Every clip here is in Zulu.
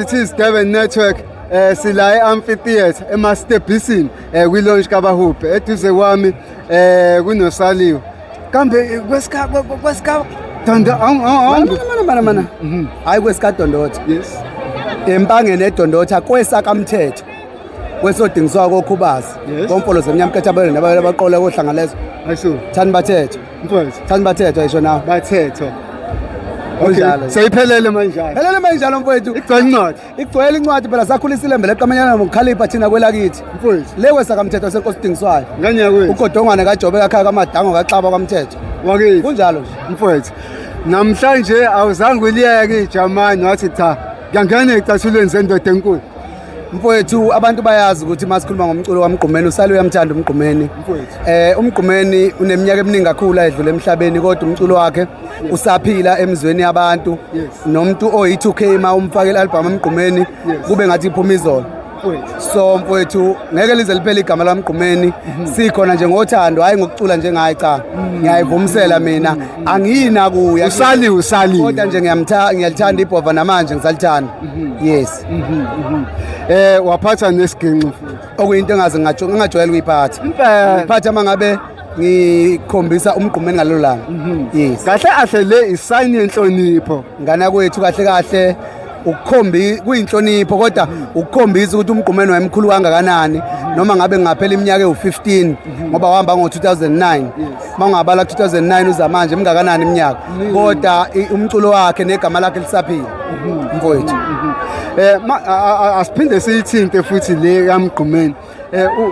It is Durban Network. Sila e-amphitheatre eMastebhisini kwi-launch kaBahubhe. Eduze kwami kunoSaliwe. Kambe kwesika kwesika Donda Mana mana mana mana. Hayi, kwesikadondotha. Empangeni edondotha kwesakamthetho. Kwesodingiswa kokhubazi. Komfolo zemnyama kethabele nabanye abaqola kohlangalezo. Ayisu. Thani bathetho. Mfowethu. Thani bathetho ayisho nawe. Bathetho. Kunjalo. Seyiphelele manjalo. Phelele manjalo, mfowethu. Igcwele incwadi. Igcwele incwadi phela, sakhulisa ilembe leqamanyana ngokukhalipha thina kwelakithi. Mfowethu. Le kwesakamthetho senkosi Dingiswayo. Ngane yakwethu. Ugodongwane kaJobe kakhaya kaMadango kaXaba kwamthetho. Wakithi. Kunjalo nje. Mfowethu. Namhlanje awuzange uliyeke ijamani, wathi cha, ngiyangena ezicathulweni zendoda enkulu. Mfowethu, abantu bayazi ukuthi masikhuluma ngomculo kaMgqumeni, usale uyamthanda uMgqumeni. Mfowethu. UMgqumeni uneminyaka eminingi kakhulu ayedlula emhlabeni, kodwa umculo wakhe usaphila emizweni yabantu. Nomuntu oyi-2K ma umfake i-album eMgqumeni kube ngathi iphuma izolo. Mfowethu. So mfowethu, ngeke lize liphele igama laMgqumeni. Sikhona nje ngothando, hayi ngokucula njengaye, cha. Ngiyayivumisela mina. Angiyina kuya. Usaliwe, usaliwe. Kodwa nje ngiyamthanda, ngiyalithanda ibhova namanje ngisalithanda. Yes. Waphatha nesiginci, mfowethu. Okuyinto engaze ngingajwayele ukuyiphatha. Impela. Ngiphatha mangabe ngikhombisa uMgqumeni ngalelo langa. Yes. Kahle kahle le isign yenhlonipho. Ngana kwethu, kahle kahle ukukhombi kuyinhlonipho, kodwa ukukhombisa ukuthi uMgqumeni wayemkhulu kangakanani noma ngabe ngaphela iminyaka ewu-15, ngoba wahamba ngo-2009. Uma ungabala 2009 uza manje, mingakanani iminyaka? Kodwa umculo wakhe negama lakhe lisaphila, mfowethu. Asiphinde siyithinte futhi le kaMgqumeni.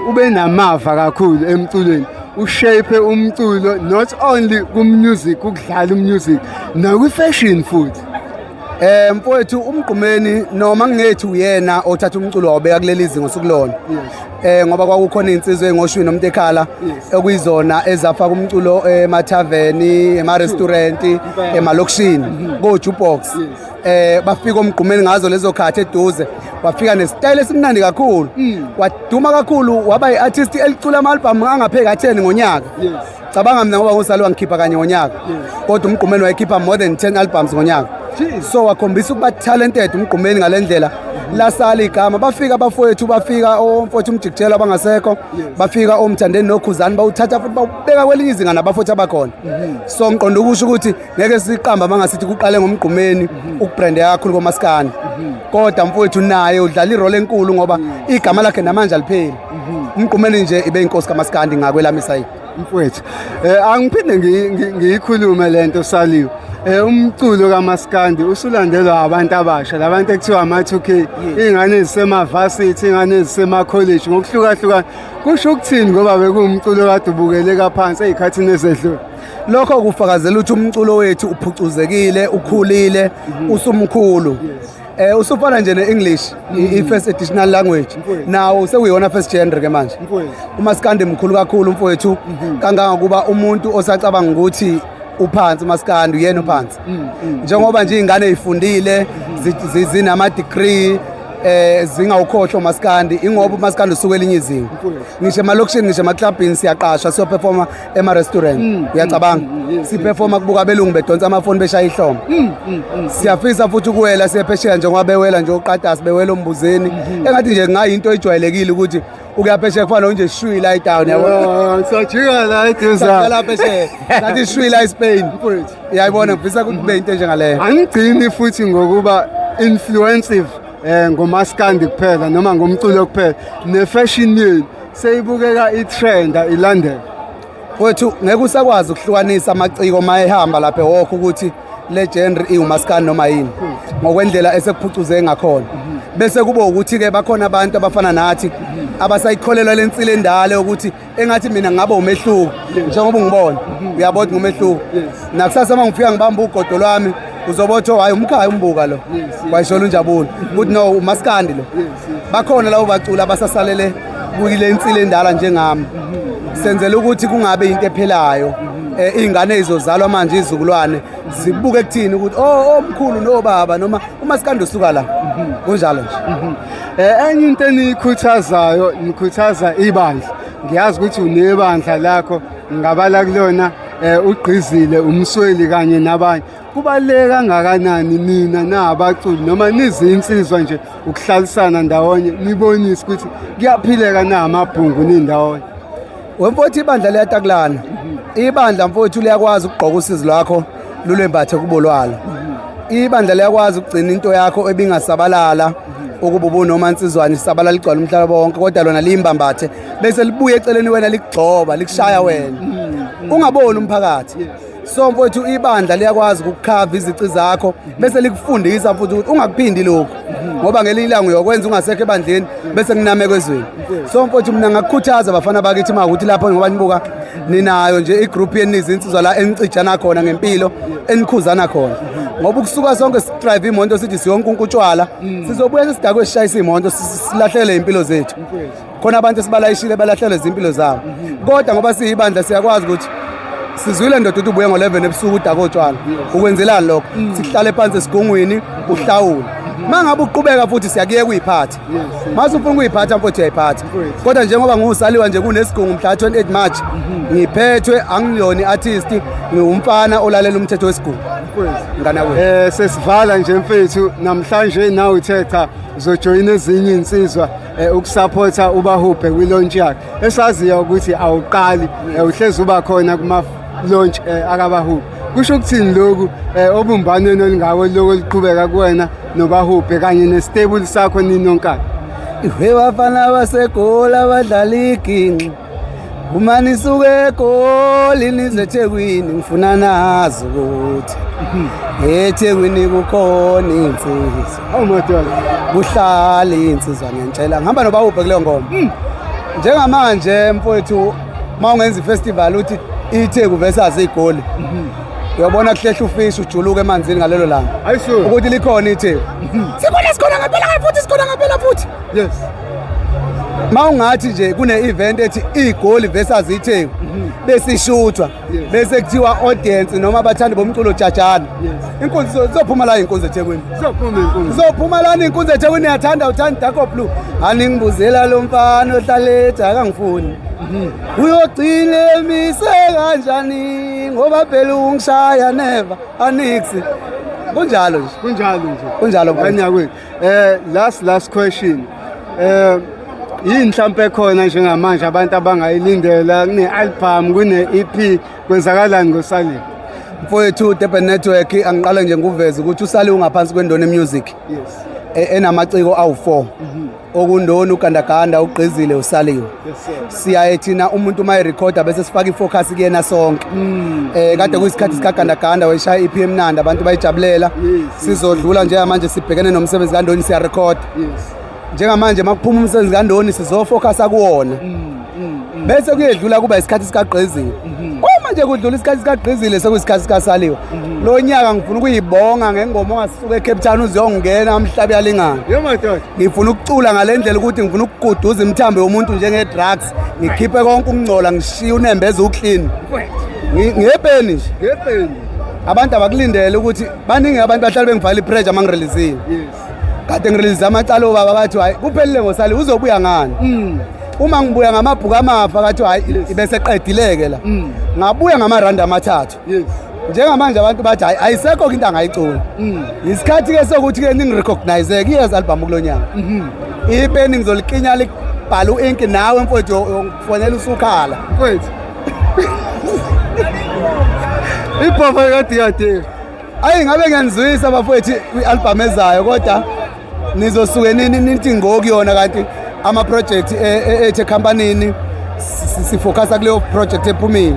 Ube namava kakhulu emculweni. Ushape umculo not only ku music, ukudlala umusic, nakwi fashion futhi. Mfowethu, uMgqumeni noma ngingethi uyena othatha umculo wawubeka kuleli zinga osukulona. Ngoba kwakukhona insizwe engoshwini nomuntu ekhala okuyizona ezafaka umculo emathaveni, ema-restaurant, emalokishini, ko-jukebox. Bafika oMgqumeni ngazo lezo khathi eduze. Wafika nesitayile esimnandi kakhulu. Waduma kakhulu, waba yi-artist elicula ama-album angapheki 10 ngonyaka. Cabanga mina, ngoba ngosalo ngikhipha kanye ngonyaka. Kodwa uMgqumeni wayekhipha more than 10 albums ngonyaka. So wakhombisa ukuba talented uMgqumeni ngalendlela. Lasala igama, bafika abafowethu, bafika omfowethu umjikijelo abangasekho, bafika omthandeni nokhuzani, bawuthatha futhi bawubeka kwelinye izinga nabafowethu abakhona. So ngiqonda ukusho ukuthi ngeke siqamba mangasithi kuqale ngoMgqumeni ukubrandeka kakhulu komaskandi. Kodwa mfowethu, naye udlala irole enkulu ngoba igama lakhe namanje alipheli. UMgqumeni nje ibe inkosi kamaskandi ngakwelami side. Mfowethu, angiphinde ngiyikhulume lento, Saliwe. Umculo kaMaskandi usulandelwa abantu abasha, labantu ekuthiwa ama-2K, iy'ngane ezisema-varsity, iy'ngane ezisema-college ngokuhlukahlukana. Kusho ukuthini, ngoba bekuwumculo kade ubukeleka phansi ey'khathini ezedlule? Lokho kufakazela ukuthi umculo wethu uphucuzekile, ukhulile, usumkhulu. Usufana nje ne-English, i-first additional language. Nawo sekuyona first genre ke manje. Mfowethu. Umaskandi mkhulu kakhulu, mfowethu, kangangokuba umuntu osacabanga ukuthi uphansi umaskandi uyena uphansi. Njengoba nje iy'ngane y'fundile, zinama degree, zingawukhohlwa umaskandi, ingoba umaskandi usuke elinye izinga. Ngisho emalokishini, ngisho emaklabhini siyaqashwa siyoperforma, ema-restaurant, uyacabanga, siperforma kubuka abelungu bedonsa amafoni beshaya ihlombe. Siyafisa futhi ukuwela siye phesheya njengoba bewela nje oqatasi, bewela ombuzeni, engathi nje kungayinto ejwayelekile ukuthi ukuya phesheya kufana nje shwi la etown, yabo. Oh, sajika la eduzane. Sajika phesheya, sathi shwi la eSpain. Mfowethu. Uyayibona, ngifisa ukuthi kube into enjengaleyo. Angigcini futhi ngokuba influensive ngomaskandi kuphela noma ngomculo kuphela, ne-fashion yenu seyibukeka itrenda ilandela. Mfowethu, ngeke usakwazi ukuhlukanisa amaciko uma ehamba lapha ewalk ukuthi le genre iwumaskandi noma yini, ngokwendlela esekuphucuze ngakhona. Bese kube ukuthi-ke bakhona abantu abafana nathi abasayikholelwa le nsila endala yokuthi engathi mina ngabe umehluko. Njengoba ungibona, uyabona ngumehluko. Nakusasa uma ngifika ngibamba ugodo lwami, uzobothi, "Oh, hhayi, umkhaya umbuka lo wayishola unjabulo," ukuthi no, umaskandi lo. Bakhona labo baculi abasasalele kule nsila endala njengami. Senzela ukuthi kungabe into ephelayo. Iy'ngane ey'zozalwa manje, izizukulwane, zibuke kuthini ukuthi oh, omkhulu nobaba noma umaskandi usuka la. Kunjalo nje. Enye into eniyikhuthazayo, nikhuthaza ibandla. Ngiyazi ukuthi unebandla lakho, ngabala kulona ugqizile umsweli kanye nabanye. Kubaluleke kangakanani nina nabaculi noma nizinsizwa nje ukuhlalisana ndawonye nibonise ukuthi kuyaphileka na amabhungu nindawonye? Wemfowethu, ibandla liyatakulana. Ibandla, mfowethu, liyakwazi ukugqoka usizi lwakho lulwembathe kubo lwalo. Ibandla liyakwazi ukugcina into yakho ebingasabalala ukuba ubunoma nsizwane isabalala ligcwala umhlaba wonke, kodwa lona liyimbambathe bese libuye eceleni wena likugxoba likushaya wena ungaboni umphakathi. So mfowethu, ibandla liyakwazi ukukhava izici zakho bese likufundisa futhi ukuthi ungakuphindi lokhu, ngoba ngelinye ilanga uyokwenza ungasekho ebandleni bese kunameka ezweni. So mfowethu, mina ngakukhuthaza abafana bakithi uma ukuthi lapho ngoba nibuka ninayo nje igroup yenu izinsizwa la enicijana khona ngempilo, enikhuzana khona, ngoba ukusuka sonke sidrive imoto sithi siyonke utshwala, sizobuya sesidakwe sishayisa imoto, silahlele impilo zethu. Khona abantu esibalayishile balahlelwe izimpilo zabo, kodwa ngoba siyibandla siyakwazi ukuthi sizwile ndoda ukuthi ubuye ngo-11 ebusuku udaka otshwala, ukwenzelani lokho? Sihlale phansi esigungwini uhlawule. Uma ngabe uqhubeka futhi siyakuyeka uyiphathe. Mase ufuna ukuyiphatha, mfowethu, uyayiphatha, kodwa njengoba ngiwusaliwa nje kunesigungu mhla 28 March ngiphethwe, angiyona i-artist, ngiwumfana olalela umthetho wesigungu, ngana wethu. Sesivala nje mfethu, namhlanje nawe uthe cha, uzojoyina ezinye insizwa ukusupporta uBahubhe kwi-launch yakhe, esaziyo ukuthi awuqali, uhlezi uba khona kuma launch akaBahubhe. Kusho ukuthini lokhu obumbanweni olungako lokho oluqhubeka kuwena noBahubhe kanye nestable sakho ninonkana? Ihwe bafana baseGoli abadlala iginxi, uma nisuke eGoli nize eThekwini, ngifuna nazi ukuthi eThekwini kukhona insizwa. Awu madoda. Kuhlala insizwa, ngiyantshela, ngihamba noBahubhe kuleyo ngoma. Njengamanje mfowethu, uma ungenza ifestival uthi iTheku versus iGoli, uyobona kuhlehla ufishi ujuluka emanzini ngalelo langa. Ayisuka. Ukuthi likhona iTheku, sikhona, sikhona ngempela futhi, sikhona ngempela futhi. Ma ungathi nje kune-event ethi iGoli versus iTheku besishuthwa, bese kuthiwa audience noma abathandi bomculo jajana, inkunzi izophuma la, inkunzi eThekwini. Izophuma inkunzi. Izophuma lana inkunzi eThekwini. Yathanda uthanda Darko Blue, aningibuzela lo mfana ohlala ethi akangifuni, uyogcina emise kanjani, ngoba phela ungishaya never aniksi, kunjalo nje. Kunjalo nje. Kunjalo, mfowethu. Anyakwethu, last question, yini mhlambe khona njengamanje abantu abangayilindela? Kune album, kune EP, kwenzakalani ngoSaliwe? Mfowethu, Durban Network, angiqale nje nguveze ukuthi uSaliwe ungaphansi kweNdoni Music enamaciko awu4, okundoni ugandaganda, ugqizile, usaliwe. Yes sir. Siyaye thina umuntu uma erekhoda bese sifaka ifocus kuyena sonke. Kade kuyisikhathi sikagandaganda, wayishaya EP emnandi, abantu bayijabulela. Sizodlula njengamanje sibhekene nomsebenzi kaNdoni, siyarekhoda. Njengamanje makuphuma umsebenzi kaNdoni sizofocusa kuwona, bese kuyedlula kuba isikhathi sikagqizile. Uma nje kudlula isikhathi sikagqizile, sekuyisikhathi sikasaliwe. Lo nyaka ngifuna ukuyibonga ngengoma ongasuka eCape Town uziyongena umhlaba uyalingana. Yo madoda. Ngifuna ukucula ngale ndlela ukuthi ngifuna ukuguduza imithambo yomuntu njenge-drugs, ngikhiphe konke ukungcola, ngishiye unembeza uclean. Ngepeni nje. Ngepeni. Abantu abakulindele ukuthi baningi abantu bahlale bengifakela ipressure uma ngireleasile. Kade ngirelease amacala obaba, bathi hayi, kuphelile ngosali, uzobuya ngani? Uma ngibuya ngamabhuku amafa, kathi hayi, ibese qedileke la. Ngabuya ngamarandi 3. Njengamanje abantu bathi hayi, ayisekho into angayicula. Isikhathi ke sokuthi ke ningirecognize ke yes album kulo nyaka. Ipeni ngizolikinya libhala uink, nawe mfowethu uyokufonela usukhala. Mfowethu. Ibhova kade kade. Ayi, ngabe ngiyanizwisa bafowethu kwi-album ezayo, kodwa nizosuke nini nithi ngokuyona, kanti ama-project ethu ekhampanini sifocusa kuleyo project ephumile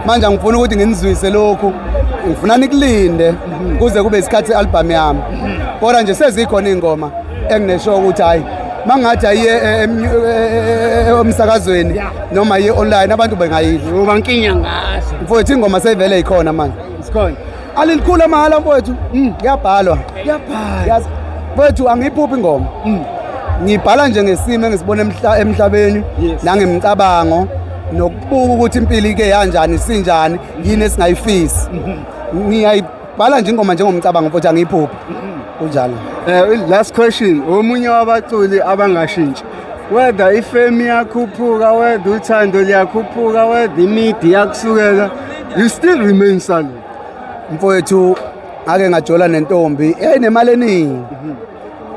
manje. Angifuni ukuthi nginizwise lokhu, ngifuna nikulinde kuze kube isikhathi se-album yami, kodwa nje sezikhona iy'ngoma enginesho ukuthi hhayi, mangathi ayiye emsakazweni noma iye online, abantu bengayidla. Uba nkinya ngaso. Mfowethu, ingoma seyivele ikhona manje. Sikhona. Alilikhulu amahhala mfowethu, kuyabhalwa. Kuyabhala. Yazi mfowethu, angiyiphuphi ingoma, ngibhala nje ngesimo engisibona emhlabeni nangemicabango nokubuka ukuthi impilo ike yanjani, sinjani, yini esingayifisi. Ngiyayibhala nje ingoma njengomcabango mfowethu, angiyiphuphi, kunjalo. Last question, omunye wabaculi abangashintshi. Whether ifame iyakhuphuka, whether uthando liyakhuphuka, whether imedia iyakusukela, you still remain silent. Mfowethu. Ngake ngajola nentombi yayinemali eningi.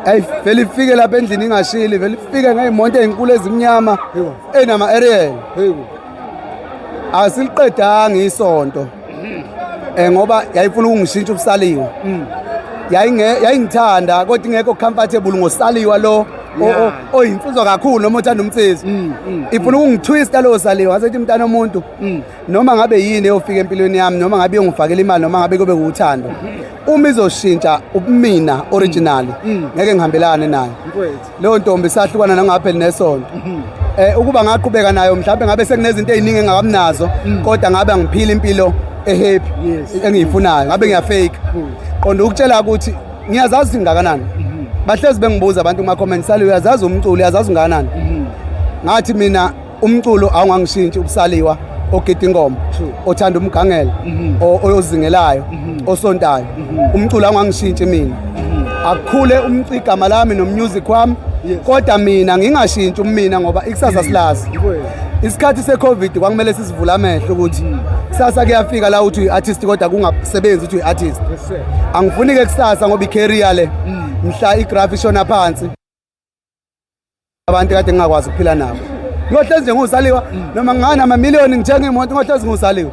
Ayivele ifike lapha endlini ingashili, vele ifike ngey'moto ey'nkulu ezimnyama enama-aerial. Asiliqedanga isonto ngoba yayifuna ukungishintsha ubusaliwa. Yayingithanda kodwa ingekho comfortable ngosaliwa lo oyinsizwa kakhulu noma othanda umsizwa. Ifuna ukungitwista lo saliwa. Ngasethi mntana omuntu, noma ngabe yini eyofika empilweni yami, noma ngabe iyongifakela imali, noma ngabe kube uthando, uma izoshintsha ubumina original, ngeke ngihambelane nayo. Leyo ntombi sahlukana nangapheli nesonto. Ukuba ngaqhubeka nayo mhlawumbe ngabe sekunezinto ey'ningi engakamnazo, kodwa ngabe angiphila impilo ehappy engiyifunayo, ngabe ngiyafake. Qonda ukutshela ukuthi ngiyazazi ngakanani. Bahlezi bengibuza abantu kuma-comment, "Sali, uyazazi umculo, uyazazi ungakanani?" Ngathi mina umculo awungangishintshi ubusaliwa ogida ingoma, othanda umgangela, ozingelayo, osontayo. Umculo awungangishintshi mina. Akukhule igama lami nomusic wami, kodwa mina ngingashintshi umina ngoba ikusasa silazi. Isikhathi se-COVID kwakumele sisivule amehlo ukuthi kusasa kuyafika la uthi uyi-artist kodwa kungasebenzi ukuthi uyi-artist. Angifuni-ke kusasa ngoba i-career le mhla igraph ishona phansi abantu kade ngingakwazi ukuphila nabo, ngiyohlezi nje ngusaliwa noma nginganamamiliyoni ngithenga imoto, ngiyohlezi ngusaliwa.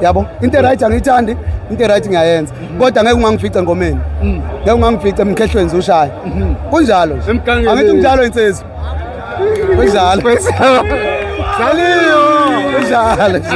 Yabo, into right angiyithandi, into right ngiyayenza, kodwa ngeke ungangifice engomeni, ngeke ungangifice emkhehlweni zushaya. Kunjalo nje. Emgangeleni. Angithi kunjalo insizwa, kunjalo. Saliyo. Kunjalo nje.